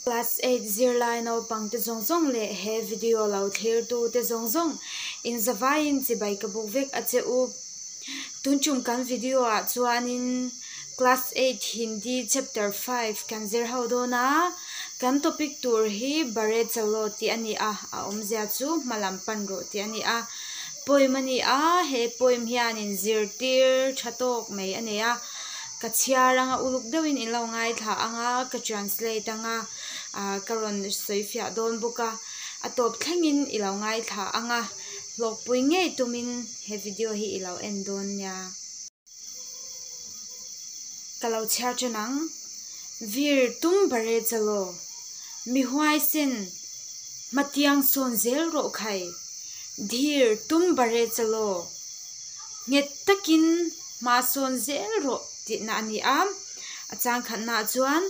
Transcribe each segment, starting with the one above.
Class eight zirlai naupangte zawng zawng leh he video lo thlirtute zawng zawng inzavaiin chibai ka buk vek a che u. Tun tum kan video ah chuanin class eight Hindi chapter five kan zir ho dawn a, kan topic tur hi Bare Chalo tih a ni a, a awmzia chu hma lam pan rawh tih a ni a. Poem a ni a, he poem hianin zirtir tha tawk mai a nei a, ka chhiar anga uluk deuhin in lo ngaithla anga ka translate anga ah ka rawn sawi fiah dawn bawk a, a tawp thlengin i lo ngaithla anga hlawkpui ngei tumin he video hi i lo en dawn nia. Ka lo chhiar ṭan ang. Vir tum bare chalaw. Mi huaisen hmatiang sawn zel rawh khai. Dhir tum bare chalaw. Nghet takin hma sawn zel rawh tihna a ni a. A changkhatnaah chuan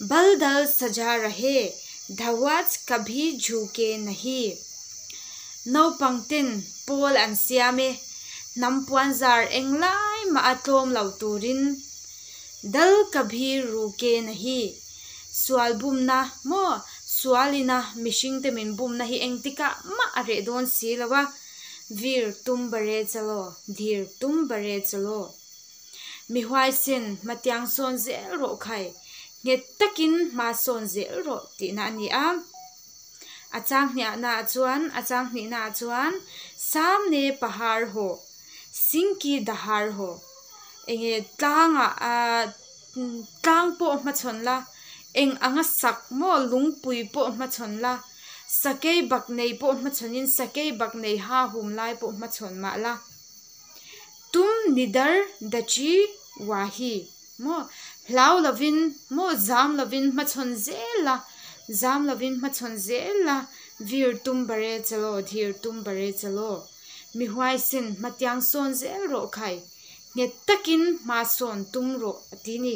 Baldal saja rahe dhawaj kabhi jhuke nahi. Naupangten pawl an siam e. Hnam puanzar englai mah a tlawm lo turin dal ka bhi ru ke na hi. Sual bumna maw sualina mihringte min bumna hi engtikah mah a reh dawn si lo a, vir tum bare chalaw, dhir tum bare chalaw. Mi huaisen hmatiang sawn zel rawh khai, nghet takin hma sawn zel rawh tihna a ni a. A chang hniahnaah chuan a chang hnihnaah chuan Samne pahar haw, Singki dahar haw, enge tlangah ah tlang pawh hmachhawn la, eng anga sak maw lungpui pawh hmachhawn la, sakei bak nei pawh hmachhawnin sakei bak nei ha hum lai pawh hmachhawn mah la. Tum nidar dachi wahi maw hlau lovin maw zam lovin hmachhawn zel a zam lovin hmachhawn zel a vir tum bare chalaw dhir tum bare chalaw mi huaisen hmatiang sawn zel rawh khai nghet takin hma sawn tum rawh a ti ni.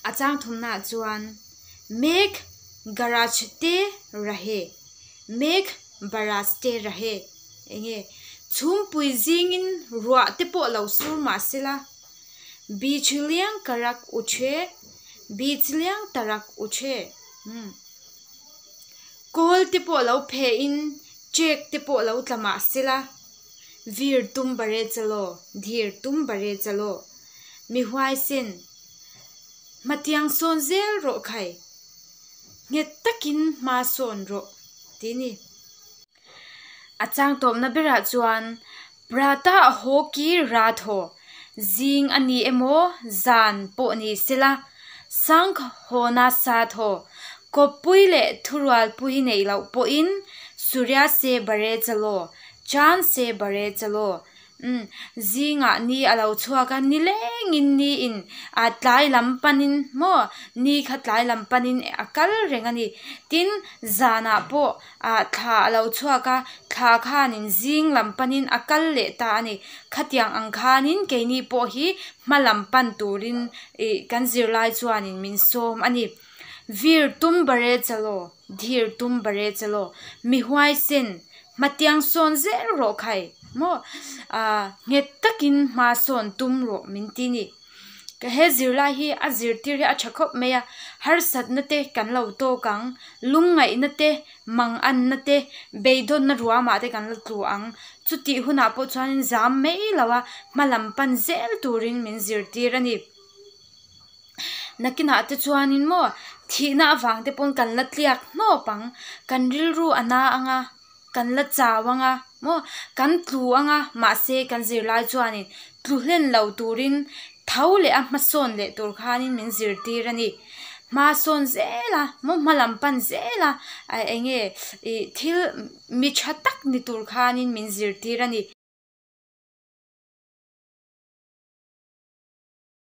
A chang thumnaah chuan mek garage te rahe mek baraj te rahe. Enge chhumpui zingin ruah te pawh lo sur mah sela beach liang karak u the beach liang tarak u the umm kawl te pawh lo pheh in check te pawh lo tla mah sela vir tum bare chalaw dhir tum bare chalaw mi huaisen hmatiang sawn zel rawh khai nghet takin hma sawn rawh tih a ni. A chang tawpna berah chuan Prata haw ki rat haw, zing a ni emaw zan pawh ni sela, Sangh hawna sat haw, kawppui leh thurualpui neih loh pawhin Surya se bare chalaw, Chand se bare chalaw, Umm, zingah ni a lo chhuak a, ni lengin ni in ah tlai lam panin maw ni kha tlai lam panin a kal reng a ni. Tin, zanah pawh ah thla a lo chhuak a, thla khanin zing lam panin a kal leh ta a ni. Khatiang ang khanin keini pawh hi hma lam pan turin ih kan zirlai chuanin min sawm a ni. Vir tum bare chalaw, dhir tum bare chalaw, mi huaisen Hmatiang sawn zel rawh khai maw ah nghet takin hma sawn tum rawh min ti ni. Ka he zirlai hi a zirtir hi a tha khawp mai a, harsatna te kan lo tawk ang, lungngaihna te, manganna te, beidawnna ruamah te kan la tlu ang. Chutih hunah pawh chuanin zam mai lo a, hma lam pan zel turin min zirtir a ni. Nakinah te chuanin maw thihna avang te pawn kan la tliak hnawp ang, kan rilru a na ang a, kan la chau ang a maw kan tlu ang a mahse kan zirlai chuanin tlu hlen lo turin tho leh a hmasawn leh tur khanin min zirtir a ni. Hmasawn zel a maw hma lam pan zel a eng nge ih thil mi tha tak ni tur khanin min zirtir a ni.